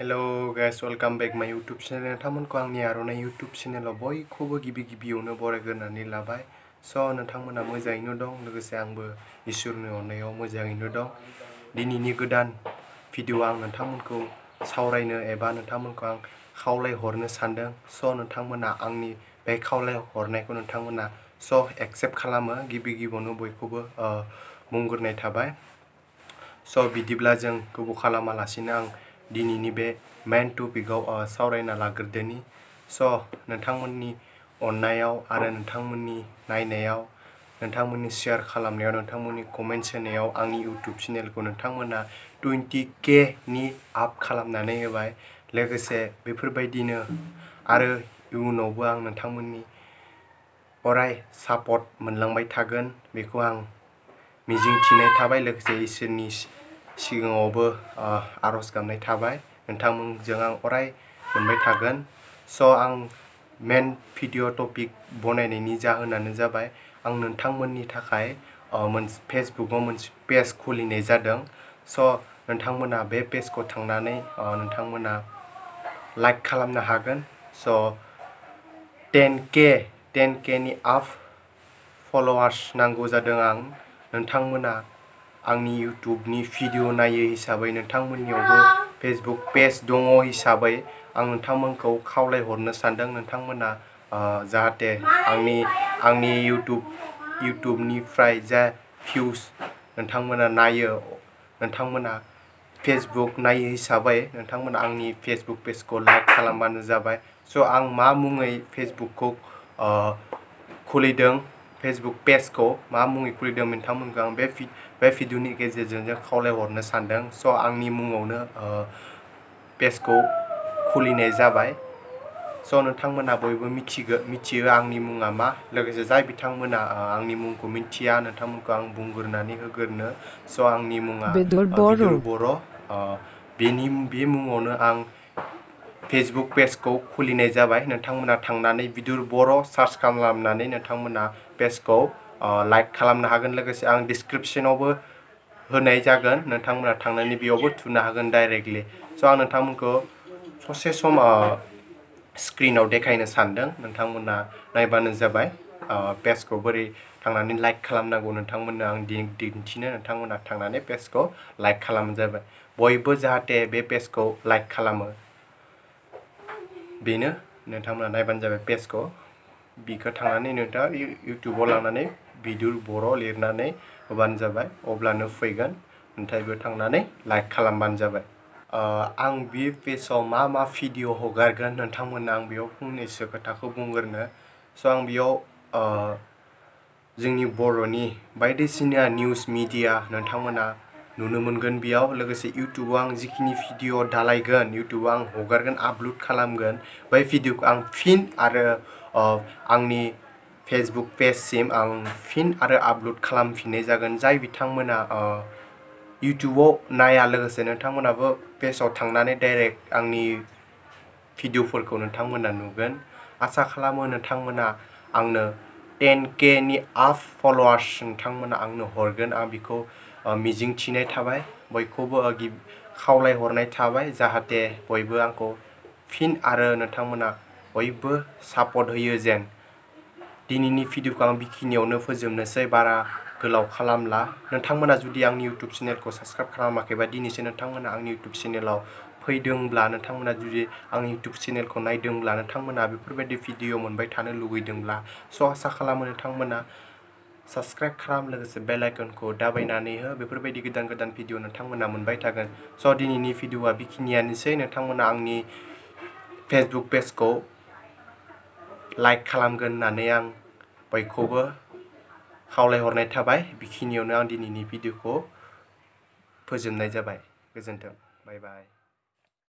Hello guys, welcome back my YouTube channel. नोंथांमोनखौ आंनि आर'नाइ YouTube चेनेलाव बयखौबो गिबियावनो बरायग्रोनानै लाबाय। नोंथांमोना मोजाङैनो दं, लोगोसे आंबो इसोरनि अननायाव मोजाङैनो दं। दिनैनि गोदान भिडिअ आं नोंथांमोनखौ सावरायनो एबा नोंथांमोनखौ आं खावलायहरनो सानदों। नोंथांमोना आंनि बे खावलायहरनायखौ नोंथांमोना एक्सेप्ट खालामो। गिबियावनो बयखौबो बुंग्रोनाय थाबाय। बिदिब्ला जों गोबाव खालामालासिनो आं दिनैनि बे मेन टपिकआव सावरायना लाग्रोदोनि। नोंथांमोननि अननायाव आरो नोंथांमोननि नायनायाव, नोंथांमोननि शेयार खालामनायाव, नोंथांमोननि कमेन्ट होनायाव आंनि YouTube चेनेलखौ नोंथांमोना 20K नि आप खालामनानै होबाय। लोगोसे बेफोरबायदिनो आरो इयुनावबो आं नोंथांमोननि अराय सापर्ट मोनलांबाय थागोन बेखौ आं मिजिंथिनाय थाबाय। लोगोसे इसोरनि सिगाङावबो आरज गाबनाय थाबाय, नोंथांमोनजों आं अराय मोनबाय थागोन। आं मेन भिडिअ टपिक बनायनायनि जाहोनानो जाबाय आं नोंथांमोननि थाखाय फेसबुकआव मोनसे पेज खुलिनाय जादों। नोंथांमोना बे पेजखौ थांनानै नोंथांमोना लाइक खालामनो हागोन। 10K नि आप फलोवार्स नांगौ जादों आं। नोंथांमोना आंनि इउटुबनि भिडिअ नायो हिसाबै, नोंथांमोननियावबो फेसबुक पेज दङ हिसाबै आं नोंथांमोनखौ खावलायहरनो सानदों। नोंथांमोना जाहाथे आंनि इउटुबनिफ्राय जा भिउस नोंथांमोना नायो, नोंथांमोना फेसबुक नायो हिसाबै नोंथांमोना आंनि फेसबुक पेजखौ लाइक खालामबानो जाबाय। आं मा मुङै फेसबुकखौ खुलिदों, फेसबुक पेजखौ मा मुङै खुलिदों नोंथांमोनखौ आं बे भिडिअनि गेजेरजों खावलायहरनो सानदों। आंनि मुङावनो पेजखौ खुलिनाय जाबाय। नोंथांमोना बयबो मिथियो आंनि मुङा मा। लोगोसे जाय बिथांमोना आंनि मुंखौ मिथिया, नोंथांमोनखौ आं बुंग्रोनानै होग्रोनो। आंनि मुङा बिदुर बर'। बे मुङावनो आं फेसबुक पेजखौ खुलिनाय जाबाय। नोंथांमोना थांनानै बिदुर बर' सार्च खालामनानै नोंथांमोना पेजखौ लाइक खालामनो हागोन। लोगोसे आं डिसक्रिपसनावबो होनाय जागोन, नोंथांमोना थांनानै बेयावबो थुनो हागोन डाइरेक्टलि। आं नोंथांमोनखौ ससे सम स्क्रिनाव देखायनो सानदों, नोंथांमोना नायबानो जाबाय। पेजखौ बोरै थांनानै लाइक खालामनांगौ नोंथांमोननो आं दिन्थिनो, नोंथांमोना थांनानै पेजखौ लाइक खालामनो जाबाय। बयबो जाहाथे बे पेजखौ लाइक खालामो, बेनो। नोंथांमोना नायबानो जाबाय पेजखौ। बिखौ थांनानै नोंथाङा इउटुबाव लांनानै बिदुर बर' लिरनानै होबानो जाबाय, अब्लानो फैगोन। नोंथाङाबो थांनानै लाइक खालामबानो जाबाय। आं बे पेजआव मा भिडिअ हगारगोन नोंथांमोना आं बेयाव फंनैसो खोथाखौ बुंग्रोनो। आं बेयाव जोंनि बर'नि बायदिसिना निउस मिडिया नोंथांमोना नुनो मोनगोन बेयाव। लोगोसे इउटुबाव आं जिखिनि भिडिअ दालायगोन, इउटुबाव आं हगारगोन, आपल'ड खालामगोन, बै भिडिअखौ आं फिन आरो आंनि फेसबुक पेजसिम आं फिन आरो आपल'ड खालामफिननाय जागोन। जाय बिथांमोना इउटुबाव नाया, लोगोसे नोंथांमोनाबो पेजाव थांनानै डाइरेक्ट आंनि भिडिअफोरखौ नोंथांमोना नुगोन। आसा खालामो नोंथांमोना आंनो 10K नि आप फलोवार्स नोंथांमोना आंनो हरगोन। आं बेखौ मिजिंथिनाय थाबाय, बयखौबो खावलायहरनाय थाबाय, जाहाथे बयबो आंखौ फिन आरो नोंथांमोना बयबो सापर्ट होयो जेन। दिनैनि भिडिअखौ आं बेखिनियावनो फोजोबनोसै, बारा गोलाव खालामला। नोंथांमोना जुदि आंनि इउटुब चेनेलखौ साबस्क्राइब खालामाखैबा दिनैसो नोंथांमोना आंनि इउटुब चेनेलाव फैदोंब्ला, नोंथांमोना जुदि आंनि इउटुब चेनेलखौ नायदोंब्ला, नोंथांमोना बेफोरबायदि भिडिअ मोनबाय थानो लुगैदोंब्ला, आसा खालामो नोंथांमोना साबस्क्राइब खालाम, लोगोसे बेल आइकनखौ दाबायनानै हो। बेफोरबायदि गोदान भिडिअ नोंथांमोना मोनबाय थागोन। दिनैनि भिडिअआ बेखिनियानोसै। नोंथांमोना आंनि फेसबुक पेजखौ लाइक खालामगोन होननानै आं बयखौबो खावलायहरनाय थाबाय। बेखिनियावनो आं दिनैनि भिडिअखौ फोजोबनाय जाबाय। गोजोन्थों। बाय बाय।